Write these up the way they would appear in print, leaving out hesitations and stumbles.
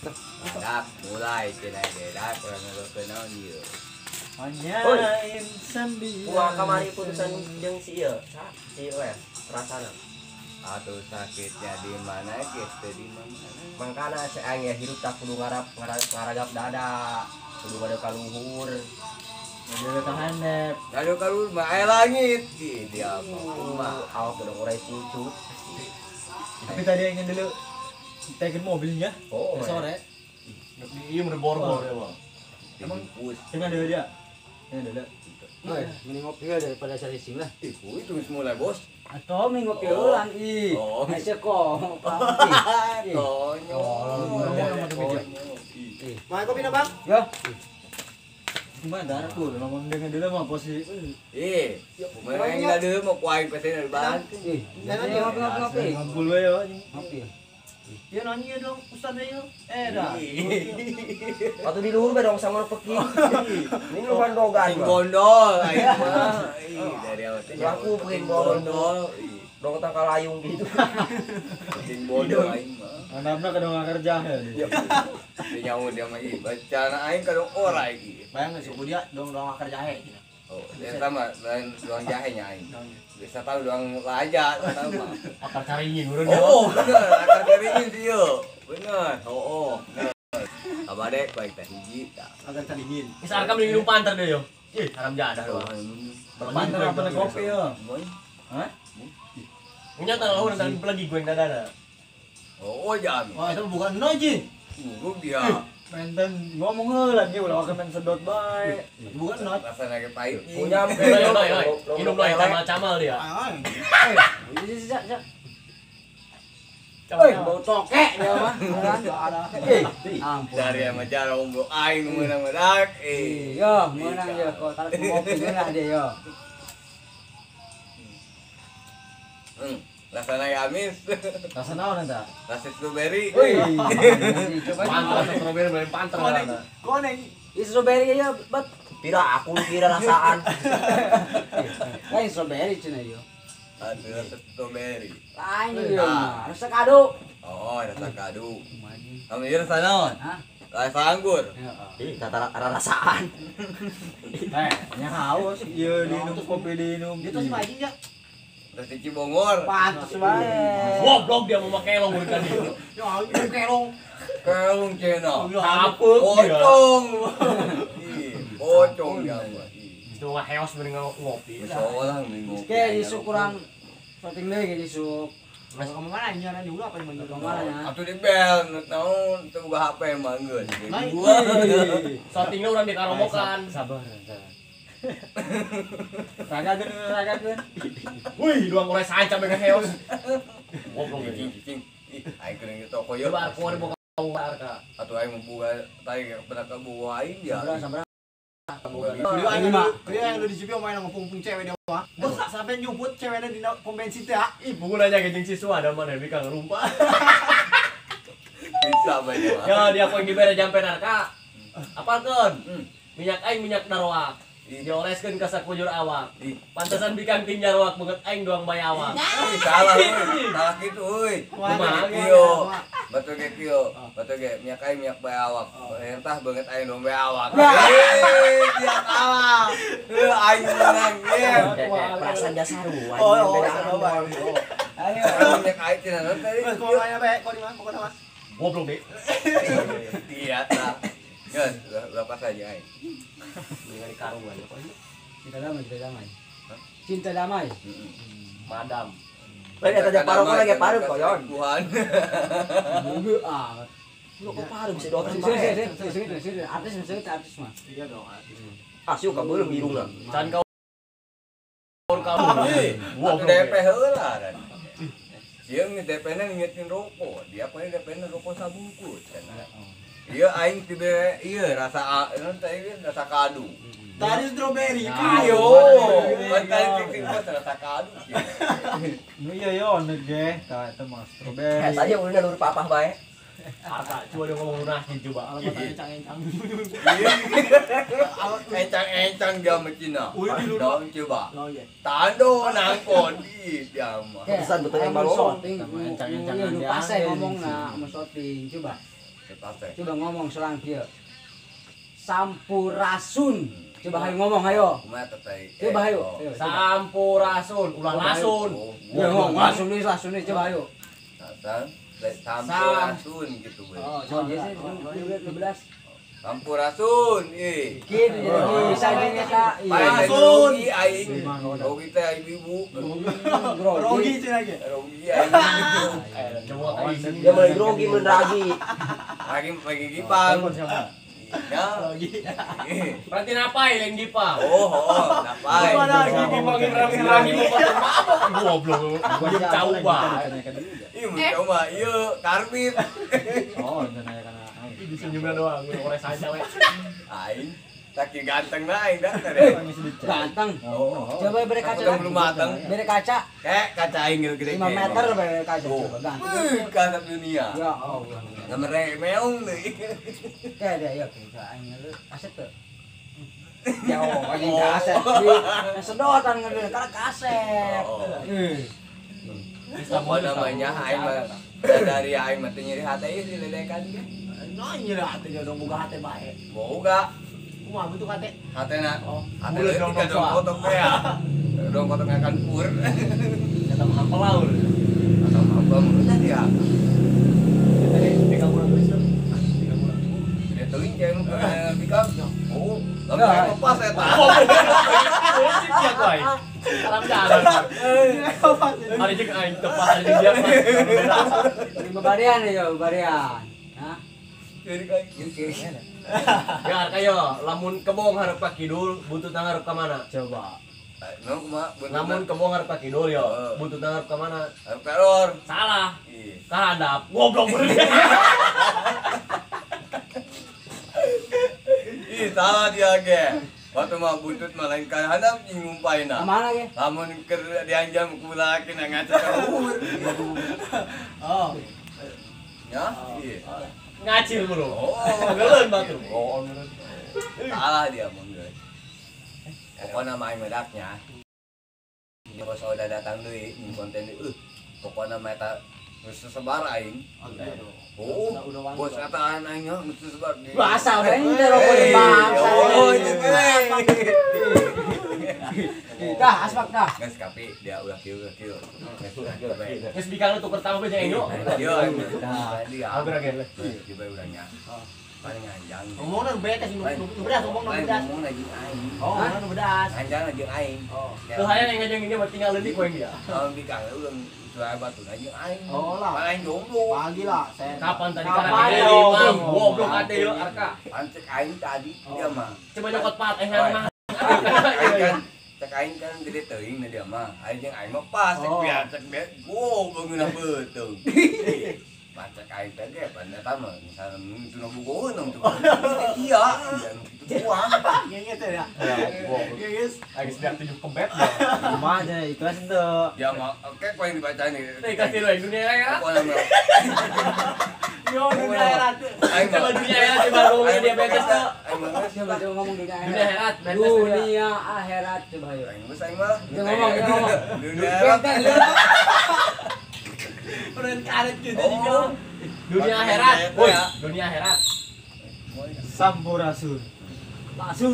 Dak mulai cenah dak urang ngelukeun naon ieu. Hanya insan biasa. Kumaha kamari putusan jeung si ieu? Si ieu rasana. Atuh sakitnya di mana geus teu di mana. Mangkana si aing ya hirup tak kudu ngarap ngaragap dada, kudu ngade ka luhur. Ngade ka handep. Ngade ka luhur mah aya langit. Di dia mah awak udah ngurai pucuk. Tapi tadi ingin dulu tekin mobilnya. Oh, sore. Iya udah bor-bor ya, Bang. Emang dengan dia. Dengan dulu. Oi, mending ngopi daripada salising lah. Ih, itu mulai, Bos. Atau mending ngopi ulang ih. Hese kok. Tonyol. Mau kopi na, Bang? Ya. Cuma darah ku, ngomong dengan dulu mah posisi. Ih, mereka dulu mau kuaing pesen dari bahan. Ih, ngopi. Ngopi ya. Ngopi. Ya nanya dong, ustaz ayo. Eh dah. Atuh di luhur bae dong sama peki. Ini lu kan dogan. Sing gondol aing mah. Ih, dari awal teh. Aku peking gondol. Dong tangkal layung gitu. Sing gondol aing mah. Anakna kadang kerja ya. Dia nyawu dia mah ih, bacana aing kadang ora iki. Bayang geus ku dia dong dong kerja he. Oh, eta mah lain doang jahenya aing. Bisa tahu doang laja tahu mah. Akar caringin urang. Oh, bener, akar caringin sih yo. Bener. Oh, oh. Abade baik teh hiji tah. Akar caringin. Geus arkam minum panter deh yo. Ih, haram jadah doang. Panter apa kopi yo? Hah? Punya tanah urang lagi gue yang dadana. Oh, jam. Wah, itu bukan noji. Buruk dia. Menten ngomong heula ge ulah makan sedot bae. Bukan not. Rasana ge pahit. Punya minum loy camal-camal dia. Oi, bau tokek dia mah. Ampun. Dari sama cara umbu aing meunang medak. Eh, yo meunang yo kok tarik ngopi lah dia yo. Rasana amis. Rasa naon eta? Rasa strawberry. Wih. Coba rasa strawberry main panter. Koneng. Ih strawberry ya, bet. Pira aku kira rasaan. Lain strawberry cenah yo. Aduh, rasa strawberry. Lain yo. Rasa kado. Oh, rasa kado. Kamu ieu rasa naon? Hah? Rasa anggur. Ih, kata rasaan. Eh, nya haus ieu diinum kopi diinum. Itu sih anjing ya. Terus di Cibongor. Pantes bae. Goblok dia mau kelong urut tadi. Ya kelong. Kelong cenah. Kapuk pocong. Ih, pocong dia mah. Itu mah heos mending ngopi. Soalnya mending ngopi. Oke, isuk kurang syuting deui ge isuk. Masuk ke mana anjing ana diulah apa yang Ke mana ya? Atuh di bel naon teu boga HP mah geus. Syutingna urang di karomokan. Sabar. Ragakeun ragakeun. Wih, doang ore sanca mereka heos. Goblok cicing. Ih, aing keur di toko yo. Coba aku ada boga arka. Atuh aing membuka tai pernah ka buka aing dia. Sabar, sabar. Dia yang di CP main ngepung-pung cewek dia mah. Bos sampai nyumput ceweknya di pom bensin teh. Ih, buku nanya ke jeung siswa ada mana bikang ngerumpa. Bisa banyak. Ya, dia aku yang dibere jampe narka. Apalkeun? Minyak aing minyak daroak. Dioleskeun ka sakujur awak. Pantesan bikang ting jarwak beungeut aing doang bae awak. Salah euy, salah kitu euy. Kumaha kieu? Batu ge kieu, batu ge minyak aing minyak bae awak. Entah beungeut aing doang bae awak. Eh, dia salah. Heuh aing meunang ye. Perasaan dasar Oh, oh, ayo. Minyak aing cenah tadi. Wes kumaha bae, kok di mana pokona mah. Goblok deh. Iya tah. Geus, lepas aja aing. Dengan karungan kok. Cinta damai, cinta damai. Cinta damai. Madam. Lain eta jeung parung lagi parung koyon. Tuhan. Heeh. Lu kok parung bisa doang bae. Sini, artis misalnya artis mah. Iya dong artis. Ah, sieu kabeuleum irungna. Can kau kamu. Wah, DP heula dan. Sieun DP-na ngingetin rokok. Dia paling DP-na rokok sabungkus cenah. Iya aing tiba iya rasa tadi rasa kadu. Tadi strawberry. Ayo, kan tadi tik rasa kadu. Nu iya yo ge, tah eta mah strawberry. Tadi uluna lur papah bae. Arka coba dia ngomong lunasin coba. Alamat encang-encang. Encang-encang dia mah Cina. Dong coba. Tando nangkon di dia mah. Pesan betul yang balon. Encang-encangan dia. Pas ngomong na mau syuting coba. Coba ngomong selang kieu. Sampurasun. Coba hayu ngomong hayo. Coba hayu. Sampurasun, ulah lasun. Ya ngomong lasun deui lasun deui coba hayu. Sampurasun gitu we. Oh, 12. Sampurasun ih. Kieu jadi bisa jeung eta. Rasun aing. Rogi teh aing ibu. Rogi cenah ge. Rogi aing. Dia mulai grogi mun ragi. Ragi lagi gipang. Ya. Rogi. Berarti napai lain gipang. Oh, napai. Mana gipang ragi mabok goblok. Jauh bae. Ih, mun coba ieu karbit. Oh, nanya kana. Di senyumnya doang, ores aja we. Aing tak ganteng na aing dah. Ganteng. Coba beri kaca. Belum mateng. Beri kaca. Kayak kaca aing gede. 5 meter beri kaca coba ganteng. Kaca dunia. Ya Allah. Ngamere meong deui. Kayak dia ya kaca aing kaset tuh. Ya oh, anjing kaset. Sedotan ngeureun kana kaset. Apa namanya aing mah dari aing mah teu nyeri hate ieu diledekan ge. Nah, nyeri hate dia dong boga hate bae. Boga. Kumaha bentuk hate? Hatena. Hate leutik ka dong kotok teh ya. Dong kotok akan pur. Eta mah pelaur. Atau apa mun dia. Tadi di kampung geus tuh. Di kampung. Dia teuing jeung bikap. Oh, lamun pas eta. Sip ya ku aing. Salam jalan. Hari jeung aing teu pas jeung dia. Lima barian ya, barian. Hah? Kiri kiri. Ya kayo, lamun kebong hareup ka kidul, buntutna hareup ka mana? Coba. Lamun kebong hareup ka kidul yo, buntutna hareup ka mana? Hareup ka lor. Salah. Ka handap. Goblok bener. Ih, salah dia ge. Waktu mah buntut mah lain ka handap jeung ngumpaina. Ka mana ge? Lamun keur dianjam ku lalaki na ngaca ka luhur. Oh. Ya, iya. Ngacil bro. Oh, ngeuleun batu. Oh, ngeuleun. Salah dia mah geus. Pokona mah aing medaknya. Bos udah datang deui nyieun konten deui. Pokona mah eta geus sesebar aing. Oh, bos kataan aing nya geus sesebar. Bahasa udah ente rokok di bangsa. Oh, itu teh. Dah, aspak dah. Geus kapi dia ulah kieu kieu. Geus bikang tuh pertama bae jeung Enyo. Iya, dia. Hampir ge. Ieu bae urangnya. Paling nganjang. Ngomongna nu beres nu bedas, ngomongna bedas. Ngomongna jeung aing. Oh, ngomongna bedas. Nganjang jeung aing. Tuh hayang yang ngajang ini mah tinggal leutik ku dia. Lamun bikang urang suara batuna jeung aing. Oh lah. Paling jomblo. Pagi lah. Kapan tadi kana lima goblok ate yo arka. Pancek aing tadi dia mah. Coba nyokot pat eh mah. Cek aing kan gede teuing na dia mah. Aing jeung aing mah pas cek biar cek biar goblok ngeunah beuteung. Pancek aing teh ge pan eta mah misalnya itu nu bogoheun tuh. Iya, itu buang. Gengges ya. Gengges. Lagi sedang tujuh kebet ya. Kumaha aja ikhlas henteu. Ya mah oke poin dibaca nih. Teh ikhlas deui dunia akhirat. Yo dunia akhirat. Coba dunia akhirat coba ngomongnya diabetes tuh. Coba coba ngomong dunia akhirat. Dunia akhirat, dunia akhirat coba ayo. Aing geus aing mah. Ngomong ngomong. Dunia akhirat. Keren karet gitu juga. Dunia akhirat. Woi, dunia akhirat. Sampurasun. Langsung.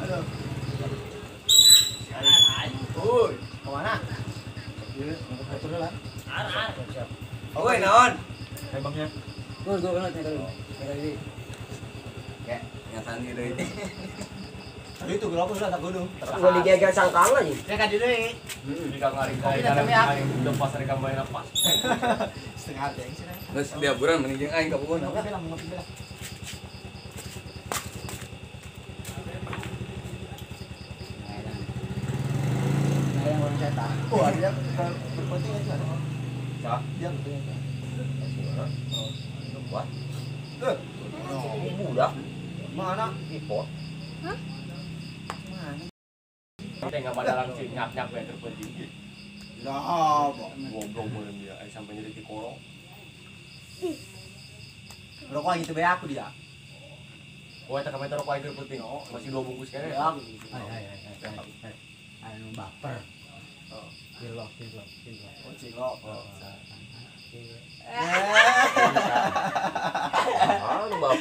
Aduh. Woi, kemana? Ar. Woi, naon? Tembaknya. Gua kenal tadi. Kayak ngasan deui. Tadi itu berapa sudah tak gunung. Gua digeger sangkang aja. Ya kan deui. Di kamar aing udah pas rekam main apa. Setengah hati aing sih. Geus dia buran mending jeung aing ka bogoh. Ngopi lah, ngopi lah. Nah, yang orang cetak. Oh, dia berpenting aja. Sah? Dia berpenting. Oh, wah. Eh, budak. Mana? Ipot. Hah? Mana? Kita enggak pada langsung nyap-nyap ya terpenting. Ya, apa? Goblok meureun dia, aing sampai nyeri di korong. Rokok aing teu beak ku dia. Oh, eta kamari rokok aing terpenting. Masih 2 bungkus kene. Ya. Hai. Anu baper. Oh. Cilok. Oh, cilok. Oh.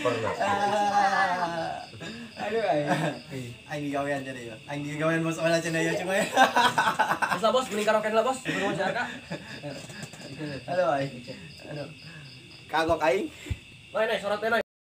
Pernah. Aduh aing. Aing digawean cenah ieu. Aing digawean bos olah cenah ieu cuma ya. Geus lah bos, mending karaoke lah bos, sebelum si Arka. Aduh aing. Aduh. Kagok aing. Nay, nay, sorot teh nay.